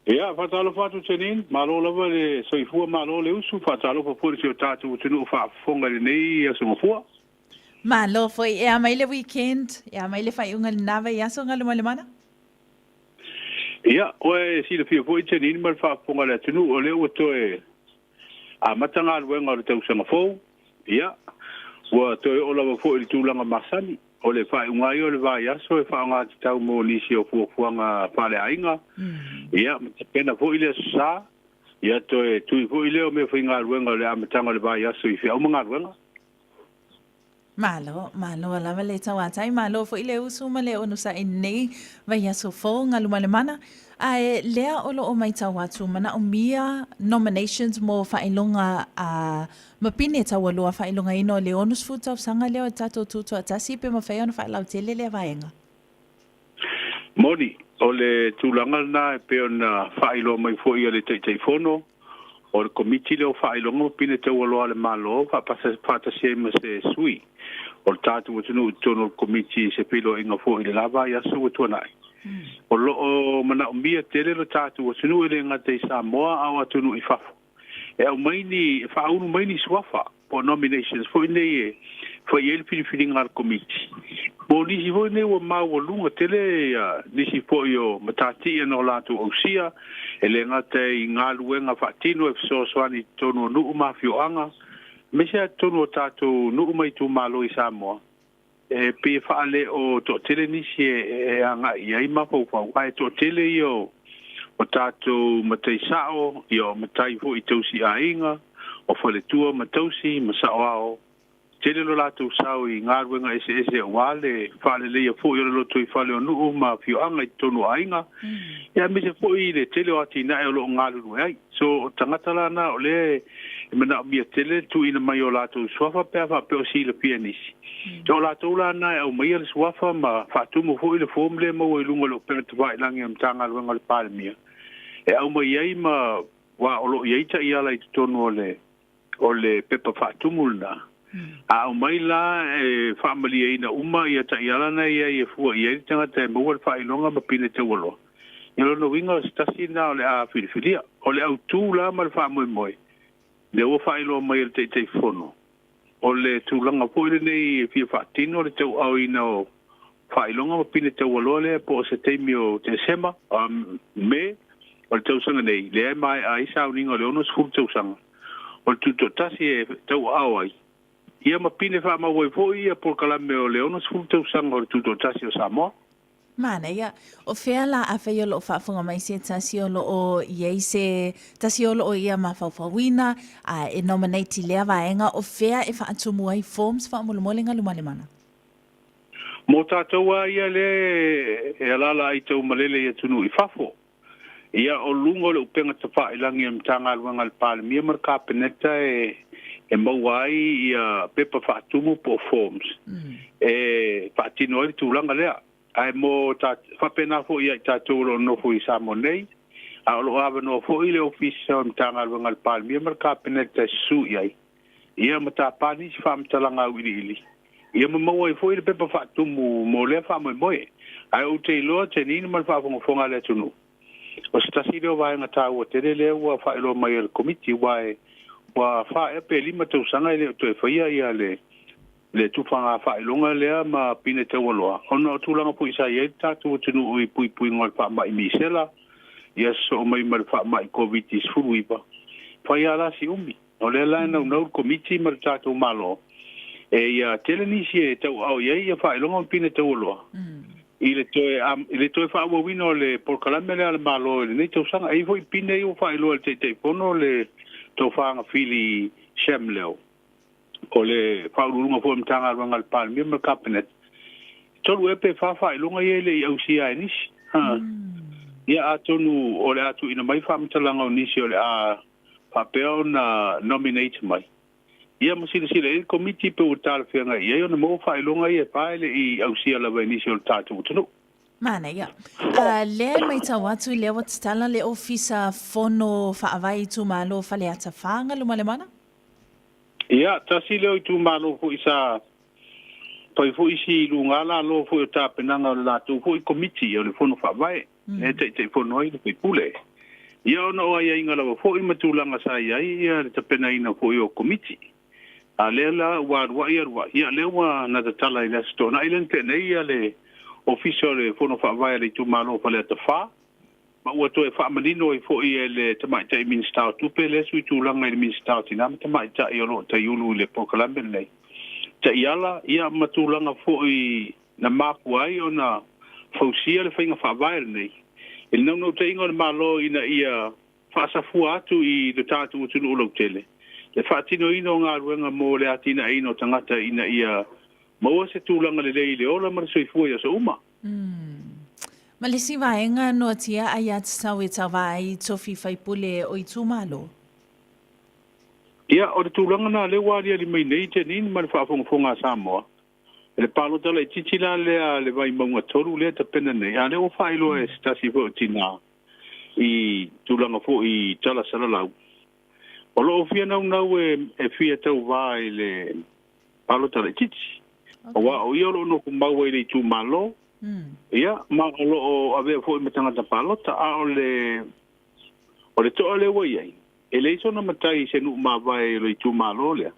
Ia, faatalofa atu Janine, malo lava le soifua malo le usu, faatalofa foi i si o tatou atunuu faafofoga i lenei aso Gafua. Malo foi, e a mai le weekend, e a mai le faaiuga i lena vaiaso Galumalemana? Ia, ua e silafia foi Janine ma le faafofoga a le atunuu, o lea ua toe amata galuega o le tausaga fou, ia, ua toe oo lava foi i le tulaga masani. O le faaiuga ia o le vaiaso e faaaoga tatau mo nisi o fuafuaga faaleaiga, ia, ma tapena foi le Aso Sa, ia toe tui foi lea o meafaigaluega o le amataga o le vaiaso i feau ma galuega. Malo, malo lava le tauatai, malo foi le usu ma le onosai i lenei vaiaso fou Galumalemana. Ae lea o lo o matau atu, manaomia nominations mo faailoga a ma pine taualoa faailogaina o le 60 tausaga lea o le tatou Tutoatasi pe mafai ona faalautele lea vaega. Moni, o le tulaga lena e pei ona faailoa mai foi e le Taitaifono o le Komiti lea o Faailoga ma Pine Taualoa a le Malo faatasi ai ma se sui o le tatou atunuu i totonu o le Komiti i se feiloaiga foi i le la vaiaso ua tuanai. O lo o manaomia tele lo tatou atunuu e le gata i Samoa a o atunuu i fafo e aumai ni, e faaulu mai ni suafa po o nominations foi nei e fai ai le filifiliga a le Komiti. Mo nisi foi nei ua maualuga tele ia nisi foi o matatia na o latou ausia, e le gata i galuega faatino e fesoasoani i totonu o nuu ma afioaga, aemaise lava i totonu o tatou nuu ma itumalo i Samoa. E pei e faale o toatele nisi e agai i ai mafaufau, ae toatele ia o tatou matai sao, ia o matai foi tausi aiga, o faletua ma tausi ma saoao, tele lo latou sao i galuega eseese aua le faaleleia foi o le lotoifale o nuu ma afioaga i totonu o aiga, ia aemaise foi i le tele o atinae o lo o galulue ai. So, o tagata la na o lea e manaomia tele le tuuina mai o latou suafa pe a faapea o silafia e nisi. So, o latou la na e aumaia le suafa ma faatumu foi le form lea e maua i luga o le upega tafailagi a le Matagaluega a le Palemia e aumai ai ma aua o lo o i ai taiala i totonu o le o le pepa faatumu lena. A aumai la e faamalieina uma ia taiala na e i ai e fua i ai le tagata e maua le faailoga ma pine taualoa. Ia lona uiga o se tasi lena o le a filifilia. O le autu la ma le faamoemoe, lea ua faailoa mai e le Taitaifono, o le tulaga foi lenei e fia faatino le tauaaoina o faailoga ma pine taualoa lea po o se taimi o Tesema, Me, o le tausaga nei, lea e maea ai sauniga o le 60 tausaga o le Tutoatasi e tauaao ai, ia ma pine faamau ai foi ia polokalame o le 60 tausaga o le Tutoatasi o Samoa. Manaia. O fea la afai o lo o faafofoga mai se tasi o lo o i ai se tasi o lo o ia mafaufauina a e nominate i lea vaega, o fea e faatumu ai forms faamolemole Galumalemana? Mo tatou a ia lea e alaala ai tau malele i atunuu i fafo, ia o luga o le upega tafailagi a le Matagaluega a le Palemia ma le Kapeneta e maua ai ia pepa faatumu po o forms e faatino ai le tulaga lea. Ae mo faapena foi ia i tatou o lo o nofo i Samoa nei, a o lo o avanoa foi le Ofisa o le Matagaluega a le Palemia ma le Kapeneta e susu i ai, ia ma tapa nisi faamatalaga auiliili, ia ma maua ai foi le pepa faatumu mo lea faamoemoe. Ae ou te iloa, Janine ma le faafogafoga a le atunuu, o se tasi lea o vaega taua tele lea ua faailoa mai e le Komiti, aua e ua fa ea pe lima tausaga e le o toe faia ia le le tufaga faailoga lea ma pine taualoa, ona o tulaga foi sa i ai le tatou atunuu i puipuiga o le faamai misela, ia sosoo mai ma le faamai Koviti-19, fai lava la si umi. O lea la e naunau le Komiti ma le tatou Malo e ia tele nisi e tauaao i ai ia faailoga ma pine taualoa i le toe i le toe faaauauina o le polokalame lea a le Malo i lenei tausaga. E i ai foi pine ia ua faailoa e le Taitaifono le Tofa Gafili Shem Leo, o le Faauluuluga foi o le Matagaluega a le Palemia ma le Kapeneta, e tolu ea pe fa faailoga ia e le i ausia e nisi. Ia atonu o le a tuuina mai faamatalaga o nisi o le a faapea ona nominate mai, ia ma silasila i ai le Komiti pe ua talafeagai i ai ona maua faailoga ia e fa e le i ausia lava e nisi o le tatou atunuu. Manaia. A lea e matau atu lea ua tatala le Ofisa Fono Faavae Itumalo Faleata 4 Galumalemana? Ia, tasi lea o itumalo foi sa fai foi si luga lalo foi o tapenaga o le latou foi Komiti o le Fono Faavae, lea e taitaifono ai le sui usufono. Ia ona o aiaiga lava foi ma tulaga sa i ai ia le tapenaina foi o Komiti. A lea la ua aluai aluai, ia lea ua na tatala i le Aso Toonai lea na tea nei ia le Ofisa o le Fono Faavae a le Itumalo o Faleata 4, ma ua toe faamanino ai foi e le Tamaitai Minisita o Tupe lea sui tulaga i le Minisita o Tina ma Tamaitai o lo o taiulu i le polokalame lenei taiala, ia ma tulaga foi na mafua ai ona fausia le faiga faavae lenei i le naunautaiga o le Malo ina ia faasafua atu i lo tatou atunuu lautele le faatinoina o galuega mo le atinaeina o tagata ina ia maua se tulaga lelei i le ola ma le soifua i aso uma. Ma le isi vaega noatia ai aiatatau e tauva ai i tofi faipule o itumalo. Ia, o le tulaga lena lea ua aliali mai nei Janine ma le faafogafoga a Samoa, le palota laitiiti la lea a le Vaimauga 3 lea e tapena nei, a lea ua faailoa e se tasi foi o tina i tulaga foi i tala salalau, o lo o fia naunau e fia tauvā i le palota laitiiti. Aua o ia o lo o nofo mau ai i le itumalo, ia, ma o lo o avea foi ma tagata palota, a o le o le toa lea ua i ai, e leai sona matai i se nuu mavae o le itumalo lea,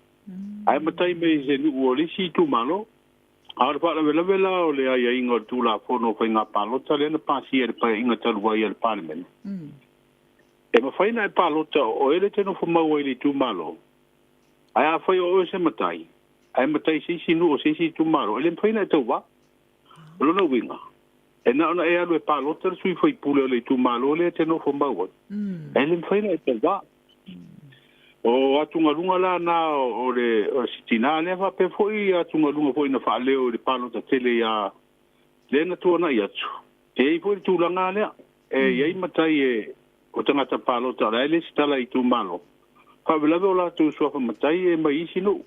ae matai mai i se nuu o le isi itumalo. A o le faalavelave la o le aiaiga o le Tulafono o Faiga Palota lea na pasia i le Paeaiga talu ai a le Palemene, e mafai ona e palota o oe lea e te nofo mau ai i le itumalo, ae afai o oe se matai, ae matai i se isi nuu o se isi itumalo, e le mafai ona e tauvā. O lona uiga, e na ona e alu e palota le sui faipule o le itumalo lea e te nofo mau ai, ae le mafai ona e tauvā. O atugaluga la na o le si tinā lea faapea foi atugaluga foi na faaleo i le palota tele ia lea na tuanai atu. E i ai foi le tulaga lea, e i ai matai e o tagata palota o le a e lesitala i itumalo, faalavelave o latou suafa matai e mai isi nuu,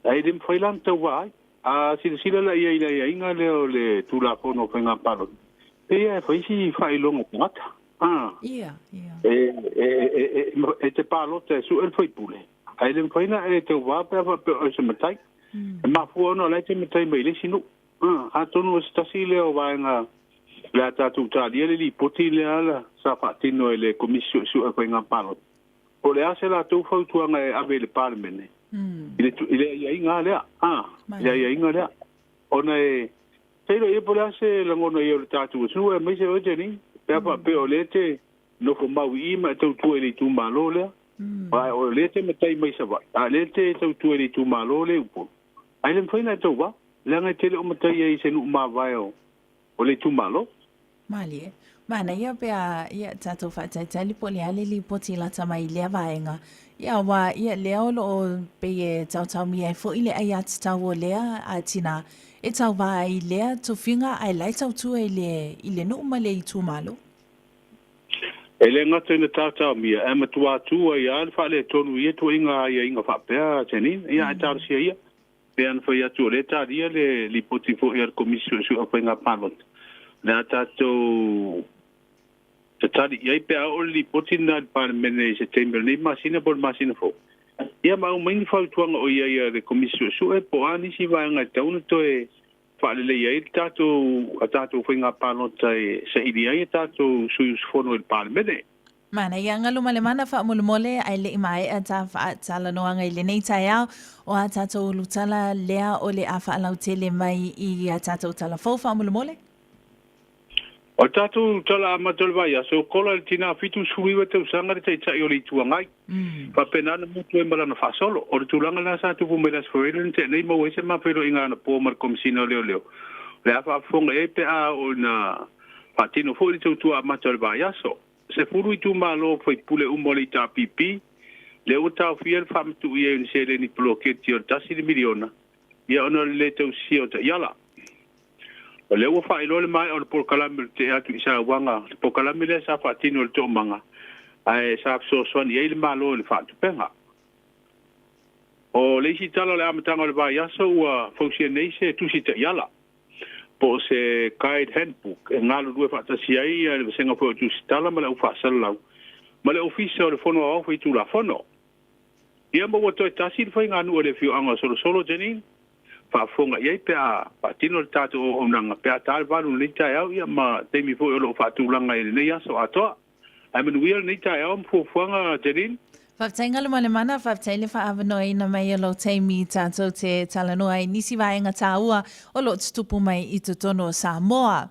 ae le mafai la ona tauvā ai. A silasila la i ai i le aiaiga lea o le Tulafono o Faiga Palota, pei lava e fai si faailoga tagata. E te palota e sue le faipule, ae le mafai ona e tauvā pe a faapea o oe se matai. E mafua ona o la e te matai mai i le isi nuu. Atonu o se tasi lea o vaega o le a tatou talia le lipoti lea la sa faatino e le Komisi Suesue o Faiga Palota. Po o le a se latou fautuaga e ave i le Palemene i le, i le aiaiga lea, i le aiaiga lea. Ona e tailo ia po o le a se lagona ia o le tatou atunuu aemaise oe Janine, pe a faapea o lea e te nofo mau i i ma e tautua i le itumalo lea, ae o lea e te matai mai Savaii, a o lea e te tautua i le itumalo lea i Upolu, ae le mafai ona e tauvā, leaga e te le o matai ai i se nuu mavae o o le itumalo. Malie. Manaia pe a ia tatou faatalitali po o le a le lipoti lata mai i lea vaega. Ia aua ia lea o lo o pei e taotaomia ai foi le aiatatau o lea a tina e tauvā ai i lea tofiga ae la e tautua i le i le nuu ma le itumalo. E le gata ina taotaomia, ae matua tu ai lava le faaletonu i ia tuaiga aiaiga faapea, Janine. Ia ae talosia ia. Pei ona fai atu o lea e talia le lipoti foi a le Komisi Suesue o Faiga Palota, o le a tatou tatali i ai pe a oo le lipoti lena i le Palemene i se taimi o lenei masina po o le masina fou. Ia ma aumai ni fautuaga o i ai a le Komisi Suesue po o a nisi vaega e tatau ona toe faaleleia ai le tatou a tatou faiga palota e saili ai a tatou sui usufono i le Palemene. Manaia galu ma le mana faamolemole ae le i maea ta faatalanoaga i lenei taeao o a tatou ulutala lea o le a faalautele mai i a tatou tala fou faamolemole. O le tatou tala amata o le vaiaso, kola i le tina 79 tausaga le Taitai o le Itu Agai. Faapena ona mutu ai ma lana faasolo. O le tulaga lena sa tupu mai i le Aso Faraile na tea nei, maua ai se mafeiloaiga anapo ma le Komesina o Leoleo. O le a faafofoga i ai pe a oo ina faatino foi le tautua amata o le vaiaso. 10 itumalo faipule uma o le HRPP, lea ua taofia le faamatuu i ai o ni seleni poloketi o le $1 miliona, ia ona o le lē tausisia o taiala. O lea ua faailoa le maea o le polokalame o le tee atu i sauaga, le polokalame lea sa faatino e le Toomaga, ae sa fesoasoani i ai le Malo i le faatupega. O le isi tala o le amataga o le vaiaso ua fausia nei se tusi taiala, po o se guide handbook e galulue faatasi ai le Vasega foi o Tusitala ma le Au Faasalalau ma le Ofisa o le Fono Aoao Faitulafono. Ia ma ua toe tasi le faiganuu a le afioaga o Solosolo, Janine, faafofoga i ai pe a faatino le tatou auaunaga pe a ta le 8 i lenei taeao, ia ma taimi foi o lo o faatulaga i lenei aso atoa. Ae manuia lenei taeao ma fuafuaga Janine. Faafetai Galumalemana, faafetai le faaavanoaina mai o lou taimi tatou te talanoa ai nisi vaega taua o lo o tutupu mai i totonu o Samoa.